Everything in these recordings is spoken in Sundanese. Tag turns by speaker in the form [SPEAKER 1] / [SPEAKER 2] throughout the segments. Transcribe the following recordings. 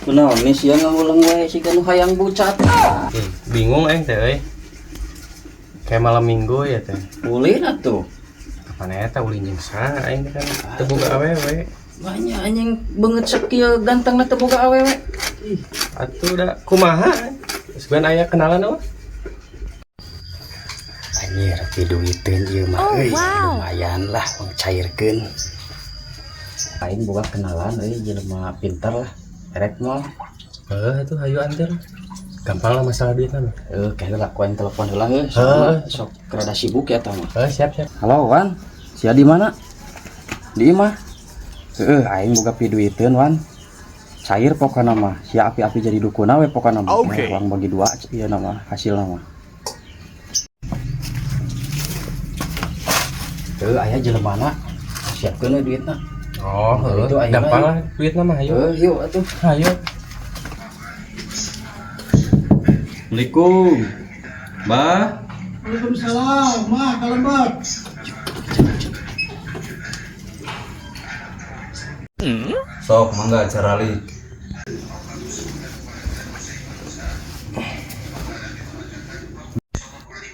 [SPEAKER 1] Kunaon nih sia ngahuleng wae siga nu hayang bucat.
[SPEAKER 2] Bingung aing teh euy. Kayak malam minggu ya teh.
[SPEAKER 1] Ulin atuh.
[SPEAKER 2] Kapan eta ulin jeung saha aing teh kan teu boga awewe.
[SPEAKER 1] Banyak anjing beungeut sakieu gantengna teu boga awewe.
[SPEAKER 2] Ih, atuh da kumaha? Sebenarnya aya kenalan euy.
[SPEAKER 1] Anjir, piduiteun ieu mah euy, lumayan lah mengcairkeun. Aing boga kenalan euy jelema pinter lah. Erek moal.
[SPEAKER 2] Heuh atuh hayu anter. Gampang lah masalah duit mah.
[SPEAKER 1] Kayak lah ku aing telepon heula heuh. Soalna sok rada sibuk ya tah mah.
[SPEAKER 2] Heuh, siap siap.
[SPEAKER 1] Halo Wan, sia di mana? Di imah. Heeh, aing boga piduiteun Wan. Cair pokona mah, sia api-api jadi dukuna we pokona mah.
[SPEAKER 3] Oke.
[SPEAKER 1] Urang bagi dua ieu nama hasilna mah. Heuh, aya jelemana. Siapkeun we duitna.
[SPEAKER 2] Oh, heuh.
[SPEAKER 1] Itu ayeuna
[SPEAKER 2] Gampang
[SPEAKER 1] yuk.
[SPEAKER 2] lah duitna mah hayu.
[SPEAKER 1] Heuh, yuk atuh.
[SPEAKER 2] Hayu.
[SPEAKER 1] Assalamualaikum. Bah,
[SPEAKER 4] Waalaikumsalam, mah kalembet.
[SPEAKER 5] Sok mangga caralik.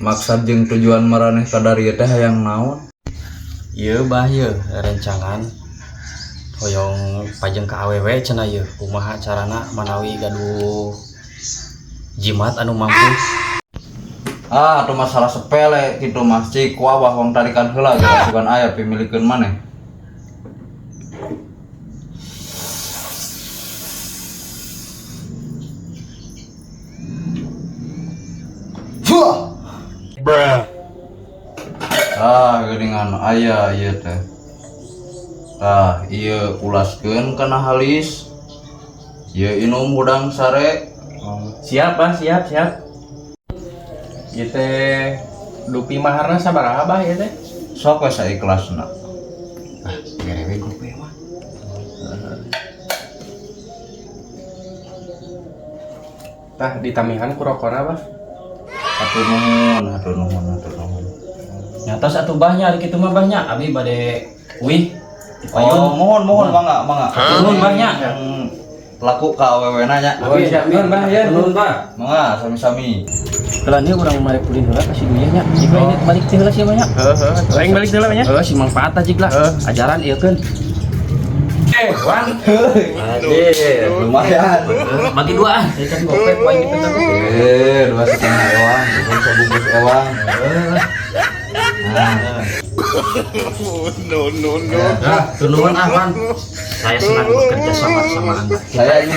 [SPEAKER 5] Maksad jeung tujuan maraneh ka dieu teh hayang naon?
[SPEAKER 1] Ieu bah ieu rencangan hoyong pajeng ka awewe cenah ieu kumaha carana manawi gaduh jimat anu mampu.
[SPEAKER 5] Ah, atuh masalah sepele kitu mah cik ku abah wong tarikan heula geus asupan aya pimilikeun maneh. Fuh! Ah, geuningan aya ieu teh. Tah, ieu ulaskeun kana halis. Ieu inum hudang sare.
[SPEAKER 2] Oh, siap, Bah, siap, siap. Ieu teh dupi maharna sabaraha bah ieu teh?
[SPEAKER 5] Sok we saikhlasna.
[SPEAKER 1] Ah, gerewe gope mah.
[SPEAKER 2] Tah ditamihan ku rokona bah.
[SPEAKER 5] Hatur nuhun, hatur nuhun, hatur nuhun.
[SPEAKER 1] Nyatos atuh bahnya ari kitu mah bahnya abi bade uih.
[SPEAKER 5] Oh, mohon mohon mangga mangga.
[SPEAKER 1] Nuhun bahnya.
[SPEAKER 5] Laku ka awewena nya.
[SPEAKER 2] Oh, siap. Nuhun bah ya.
[SPEAKER 1] Nuhun bah.
[SPEAKER 5] Mangga sami-sami.
[SPEAKER 1] Heula nih urang marek ulin heula ka si Duyah nya. Jika ini balik teh heula sia mah nya.
[SPEAKER 2] Heuh, heuh. Aing balik heula nya.
[SPEAKER 1] Heuh, si manfaat jik lah. Ajaran ieu keun.
[SPEAKER 2] Wan.
[SPEAKER 5] Anjir, lumayan.
[SPEAKER 1] Bagi dua ah. Tadi kan gope ku aing dipenta gope.
[SPEAKER 5] 2,5 ewang, bukan sabungkus ewang. Nah,
[SPEAKER 3] No, no, no.
[SPEAKER 1] Nah, nuhun ah Wan. Saya senang bekerja sama sama Anda.
[SPEAKER 5] saya juga.